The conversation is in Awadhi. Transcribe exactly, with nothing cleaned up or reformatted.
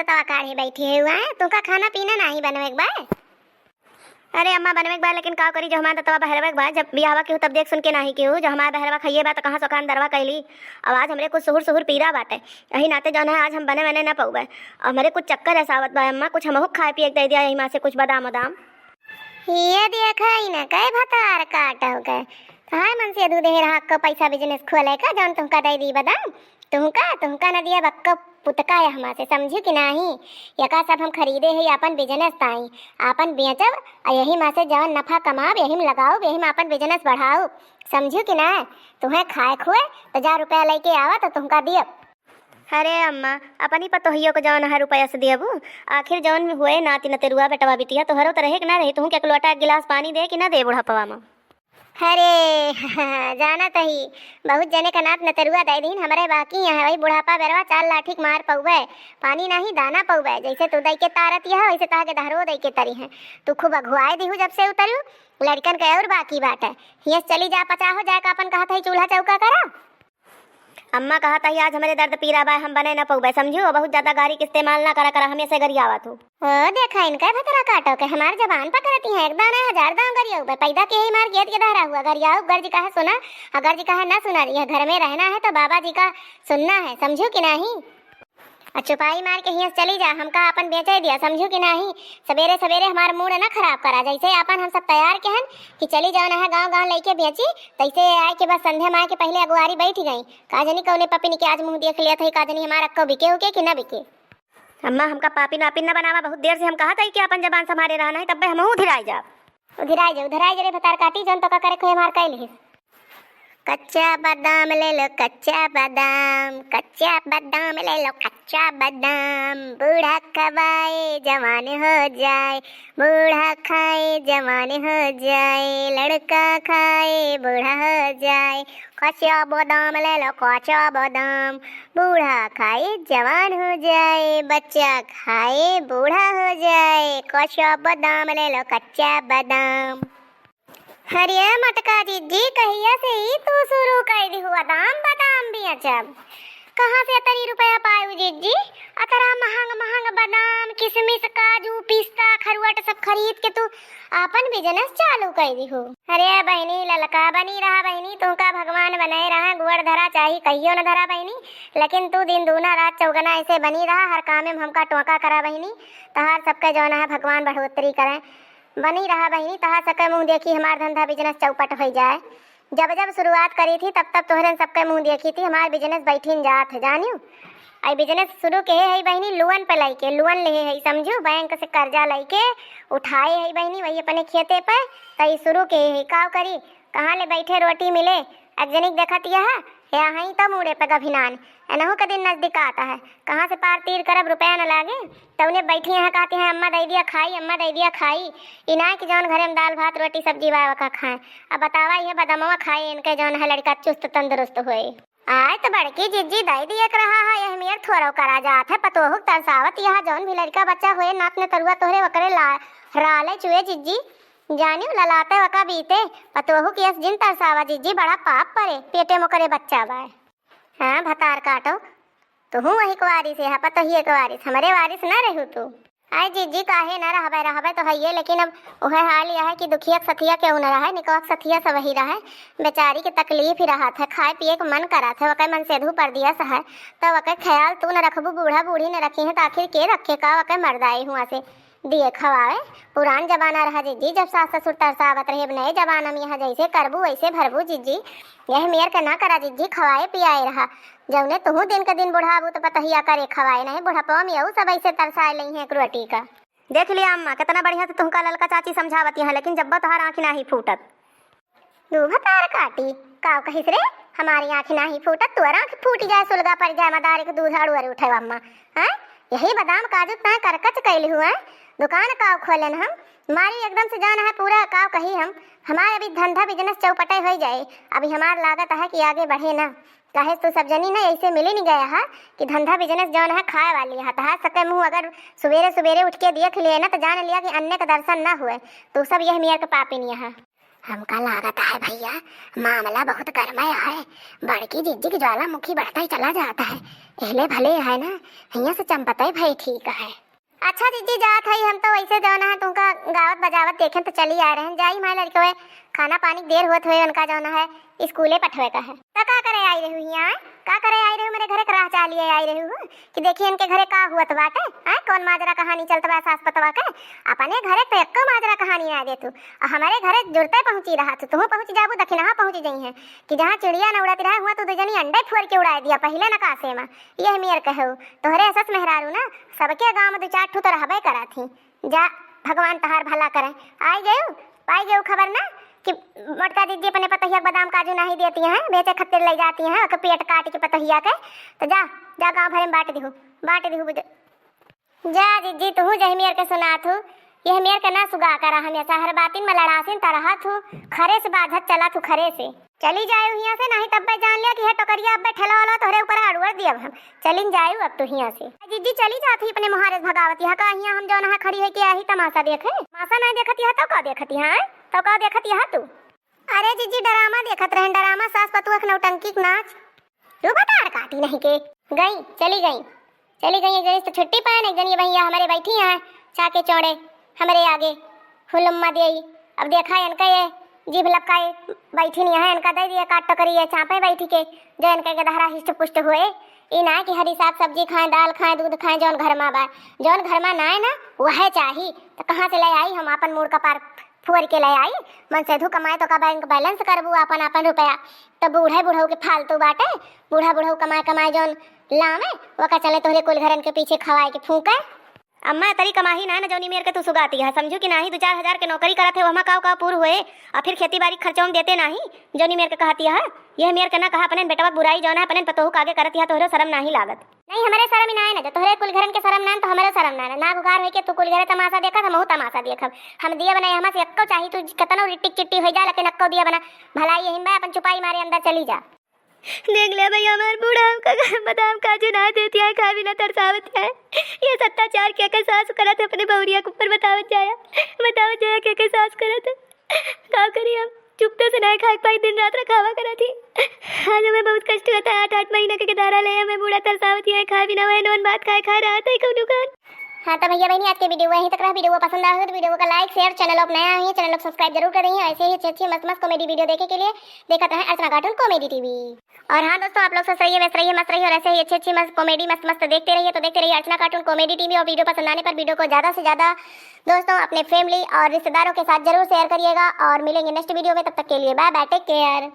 तवा काढ़े बैठी है हुआ है, तुमका खाना पीना नाही बनवे के बा? अरे अम्मा, बनवे के बा, लेकिन का करी, जो हमार दतवा बहरवे के बा, जब बियाहवा केहू तब देख सुन के नाही केहू, जो हमार बहरवा खाइए बा, त कहाँ से ओका अंदरवा कैली। अब आज हमरे कुछ सुहुर सुहुर पीरा बाटे, यही नाते जौन है आज हम बने वने न पउबे। हमरे कुछ चक्कर ऐसा आवत बा अम्मा, कुछ हमहू खाए पिए के दे दिया, यही माँ से कुछ बादाम उदाम। ये देखा ही न, कई भतार काटो के, कहाँ मन से दूध है रहा को पैसा बिजनेस खोले का, जौन तुमका दे दी बादाम, तुहका, तुहका न दिया बक्का पुतका है हमार से, समझू कि नाही? यका सब हम खरीदे है आपन बिजनेस ताई, आपन बेचब, आ यही मा से जवन नफा कमाब, यही में लगाउब, यही में आपन बिजनेस बढ़ाउब, समझू कि ना? तुहें खाए खुए तो जा रुपया लेके आवा तो तुहका दियब। अरे अम्मा, अपनी पतोहियो को जवन है रुपया से दियबू, आखिर जवन हुए नाती नतरुआ बेटवा बिटिया तोहरो तो रहे कि ना रहे, तुहू के एक लोटा एक गिलास पानी दे कि ना दे बुढ़ापवा मा? अरे, जानत ही, बहुत जने का नात नतरुआ दे दीन, हमरे बाकी यहाँ वही बुढ़ापा बेरवा चार लाठी के मार पउबे, पानी नाही दाना पउबे, जैसे तू दई के तारत यह, वैसे तह के दहरो दई के तरी है। तू खूब अघुआए दिहू जब से उतरू, लड़कन के और बाकी बाटे। हियस चली जा, पचाहो जाए का अपन कहत है, चूल्हा चौका करा। अम्मा कहत ही, आज हमरे दर्द पीरा बा, हम बने न पउबे, समझू? बहुत ज्यादा गारी के इस्तेमाल ना करा करा, हमें से गरियावत हो। ओ, देखा इनका भतरा काटो के हमार जबान पकड़ती हैं, एक दाना हजार दाम गरियाउबे, पैदा के ही मार गेद के धरा हुआ, गरियाउब गर्ज का है सुना, अगर जी का है ना सुना, यह घर में रहना है तो बाबा जी का सुनना है, समझू कि नाही? आ चुपाई मार के हियस चली जा, हमका अपन बेचे दिया, समझू कि नाही? सबेरे सबेरे हमार मूड ना खराब करा, जैसे अपन हम सब तैयार के हन कि चली जाओ ना गाँव गाँव लेके बेची, तैसे आए के बस संध्या माए के पहले अगुआरी बैठ गई। का जनी कौने पपिन के आज मुँह देख लिया था, का जनी हमार अक्को बिके उके कि ना बिके। अम्मा, हमका पापिन वापिन न बनावा, बहुत देर से हम कहत हई कि आपन जबान संभारे रहा, नहीं तब्बे हमहू उधिराई जाब। उधिराई जा, उधिराई जा रे भतार काटी, जौन तोका करे कोई हमार कइल है। कच्चा बादाम ले लो, कच्चा बादाम, कच्चा बादाम ले लो, कच्चा बादाम। बूढ़ा खवाए जवान हो जाए, बूढ़ा खाए जवान हो जाए, लड़का खाए बूढ़ा हो जाए। कच्चा बादाम ले लो, कच्चा बादाम, बूढ़ा खाए जवान हो जाए, बच्चा खाए बूढ़ा हो जाए, कच्चा बादाम ले लो, कच्चा बादाम। अरे मटका जिज्जी, कहिया से ही तू शुरू कर दी हुआ दाम बादाम बेचब? कहाँ से अतरी रुपया पायू जिज्जी? अतरा महंग महंग बादाम, किशमिश, काजू, पिस्ता, खरुअट सब खरीद के तू आपन बिजनेस चालू कर दी हो। अरे बहिनी ललका, बनी रहा बहिनी, तुहका भगवान बनाए रहा, गोड़ धरा चाही कहियो न धरा बहिनी, लेकिन तू दिन दूना रात चौगना ऐसे बनी रहा, हर काम में हमका टोका करा बहिनी। तहार सबके जौन है भगवान बढ़ोतरी करें। बनी रहा बहिनी, तहार सबके मुँह देखी हमार धंधा बिजनेस चौपट होइ जाए। जब जब शुरुआत करी थी तब तब तोहरन सबके मुँह देखी थी, हमार बिजनेस बैठिन जात है जानियो। आई बिजनेस शुरू के है बहिनी लोन पे लइके, लोन ले है समझू, बैंक से कर्जा लइके उठाए है बहिनी, वही अपने खेते पे तई शुरू के है। काव करी, कहाँ ले बैठे रोटी मिले, एक जनिक देखत यह, या हई तो मूड़े पे गभिनान, एनहू के दिन नजदीक आता है, कहाँ से पार तीर करब रुपया न लागे, तौने बैठी यहाँ कहती हैं अम्मा दे दिया खाई, अम्मा दे दिया खाई। इनाय कि जौन घरे में दाल भात रोटी सब्जी बा वका खाए। अब बतावा यह बदमवा खाए इनके जौन है लड़का चुस्त तंदुरुस्त होए। आय तो बड़की जिज्जी दे दिए के रहा है, यह मेर थोरो करा जात है, पतोहू के तरसावत यह जौन भी लड़का बच्चा होए नात नतरुआ तोहरे वकरे ला-, राले चुए जिज्जी, जानियो ललाते वका बीते, पतोहू के यस जिन तरसावा जिज्जी, बड़ा पाप परे, पेटे मोकरे बच्चा बाय। हाँ भतार काटो, तुहू वही के वारिस है, पतोहिए के वारिस, हमरे वारिस ना रहू तू। आय जिज्जी, काहे ना रहबे, रहबे तो हइये, लेकिन अब उहे हाल यह है कि दुखिया के सथिया केहू न रहे, निकवा के सथिया सब ही रहे। बेचारी के तकलीफ ही रहत है, खाए पिए के मन करत है, वके मन से धू परदियस है, तब वके ख्याल तू न रखबू, बूढ़ा बूढ़ी न रखी है, तो आखिर के रखे का वके मर्दाई हुआ से दिए खवावे। पुरान जमाना रहा जिज्जी, जब सास ससुर तरसावत रहे, अब नए जमाना में यह जैसे करबू वैसे भरबू जिज्जी। यह मेर के ना करा जिज्जी, खवाए पियाए रहा। जौने तुहू दिन के दिन बुढ़ाबू तो पतहिया करे खवाए नहीं, बुढ़ापा में यहू सब ऐसे तरसाए लई हैं एक रोटी का। देख लिया अम्मा, कितना बढ़िया से तुहका ललका चाची समझावती हैं, लेकिन जब्बा तोहार आँखी नाही फूटत। तू भतार काटी, काव कहिस रे? हमारी आँखी नाही फूटत, तोर आँख फूट जाए, सुलगा पड़ जाए, मदारी के दूध अड़ुअर उठे अम्मा। हैं? यही बादाम काजू तय करकच कैली हुआ है, दुकान काव खोलन हम, मारी एकदम से जान है पूरा काव कही हम, हमार अभी धंधा बिजनेस चौपटे होइ जाए, अभी हमार लागत है कि आगे बढ़े ना। काहे तू सब जनी ना ऐसे मिली नहीं गया है कि धंधा बिजनेस जौन है खाए वाली है। तहार सके मुँह अगर सुबेरे सुबेरे उठ के देख लिए ना तो जान लिया कि अन्य के दर्शन ना हुए। तू सब यह मेर के पापिन यहाँ। हमका लागत है भइया, मामला बहुत गरमाया है। बड़की जिज्जी के ज्वालामुखी बढ़ता ही चला जाता है। एहले भले है ना, हियाँ से चंपतय भई ठीक है। अच्छा जिज्जी, जात हई, हम तो वैसे जौन है तुमका गावत बजावत देखेन तो चली आए रहेन। जाई माई लड़कवे, खाना पानी के देर होत हुए उनका जौन है स्कूले पठवे का है। त का करे आई रहू हियाँ, आय? का करे आई रहू? मेरे घरे के राह चाह लिए आई रहू हो कि देखी इनके घरे का हुअत बाटे, आय? कौन माजरा कहानी चलत बा सास पतवा के? अपने घरे तो एक्को माजरा कहानी ना दे तू, आ हमारे घरे जुड़ते पहुँची रहा तू, तुहू पहुँच जाबू, दखिनहा पहुँच जइहें कि जहाँ चिड़िया न उड़त रहे, हुआँ तू दू जनी अंडे फोर के उड़ाए दिया पहिले नकासे में। यह मेर कहू, तोहरे सस मेहरारू ना, सबके गाँव में दो चार ठू तो रहबे करा थी। जा, भगवान तहार भला करे। आई गयू, पाई गयू खबर ना कि मोटका दीदी अपने पतोहिया के बादाम काजू नाही देती हैं, बेचे खातिर ले जाती हैं, ओके पेट काट के पतोहिया के। तो जा, जा गाँव भरे में बाँट दिहू, बाँट दिहू बुझ-, जा जिज्जी, तुहू जही मेर के सुनात हू, यह मेर के ना सुगा करा, हमेशा हर बातिन में लड़ासिन तरहत हू, खरे से बाझत चलत हू, खरे से। चली जायू हियाँ से, नाही तब्बे जान लिया कि हे टोकरिया अब्बे ठेला वाला तोहरे ऊपर अड़ुअर दियब हम। चलिन जायू अब तू हियाँ से। जिज्जी चली जात ही अपने मुहारे से भगावत, यह का हियाँ हम जौन है खड़ी है कि यही तमाशा देखे? तमाशा नाही देखत यह तो का देखत यह, आय? तो का देखत यह तू? अरे जिज्जी ड्रामा देखत रहेन, ड्रामा सास पतुआ के नौटंकी के नाच। रुको तार काटी नहीं के। गई, चली गई, चली गई। एक जनी से छुट्टी पाए, एक जनी भैया हमारे बैठी हैं चाके चौड़े, हमारे आगे हुलुम्मा देई। अब देखा इनका ये जीभ लपकाए बैठी नहीं है, इनका दे दिए काट टोकरी ये चापे बैठी के, जो इनके गदहरा हिष्ट पुष्ट हुए। ई ना कि हरी साग सब्जी खाएं, दाल खाएं, दूध खाएं, जौन घर मा बा, जौन घर मा ना है ना, वह चाही। तो कहाँ से ले आई हम आपन मूड़ कपार फोर के ले आई? मन सेधू कमाए तो का बैंक बैलेंस करबू आपन, आपन रुपया। तो बूढ़े बुढ़ऊ के फालतू बाटे, बूढ़ा बुढ़ऊ कमाए कमाए जौन लावे, ओका चले तोहरे कुल घरन के पीछे खवाए के फूके। अम्मा, तरी कमाही ना, ना जौनी मेर के तू सुगाती है, समझू कि नाही? दो चार हजार के नौकरी करत है, ओहमा काव काव पूर होए, और फिर खेती बाड़ी खर्चों में देते नाही, जौनी मेर के कहती है। यह मेर के ना कहा, अपने बेटवा के बुराई जौन है, अपने पतोहू के आगे करती है, तोहरे शर्म नाही लागत? नहीं, हमरे शर्म ही ना है ना, जो तोहरे कुल घरन के शर्म ना है, तो हमरे शर्म ना है। नाक उघार होई के तू कुल घरे तमाशा देखत, हमहू तमाशा देखब। हम दिए बनाए, हमा से एक्को चाही, तू कतनो रिट्टी चिट्टी होई जा, लेकिन एक्को दिए बना। भलाई यही बा, अपन चुपाई मारे अंदर चली जा। देख ले भैया, हमार बूढ़ा हमका घर बादाम काजू ना देती है, खाए बिना तरसावत है। ये अत्याचार के के सास करत है अपने बहुरिया के ऊपर, बतावत जाया, बतावत जाया के के सास करत है। का करी हम, चुपते से ना खाए पाई, दिन रात रखावा करत ही। आज हमें बहुत कष्ट होता है, आठ आठ महीना के गदारा ले हमें बूढ़ा तरसावत ही है, खाए बिना वह नॉन भात खाए खाए रहा था कौनो कान। हाँ तो भैया बहनी, आज के वीडियो यहीं तक रहा। वीडियो पसंद आया हो तो वीडियो का लाइक, शेयर, चैनल पर नया हुई, चैनल को सब्सक्राइब जरूर करें। ऐसे ही अच्छी अच्छी मस्त मस्त कॉमेडी वीडियो देखे के लिए देखत रहें अर्चना कार्टून कॉमेडी टीवी। और हाँ दोस्तों, आप लोग स्वस्थ रहिए, व्यस्त रहिए, मस्त रहिए और ऐसे ही अच्छी अच्छी मस्त कॉमेडी मस्त मस्त देखते रहिए। तो देखते रहिए अर्चना कार्टून कॉमेडी टीवी और वीडियो पसंद आने पर वीडियो को ज़्यादा से ज़्यादा दोस्तों अपने फैमिली और रिश्तेदारों के साथ जरूर शेयर करिएगा और मिलेंगे नेक्स्ट वीडियो में। तब तक के लिए बाय बाय, टेक केयर।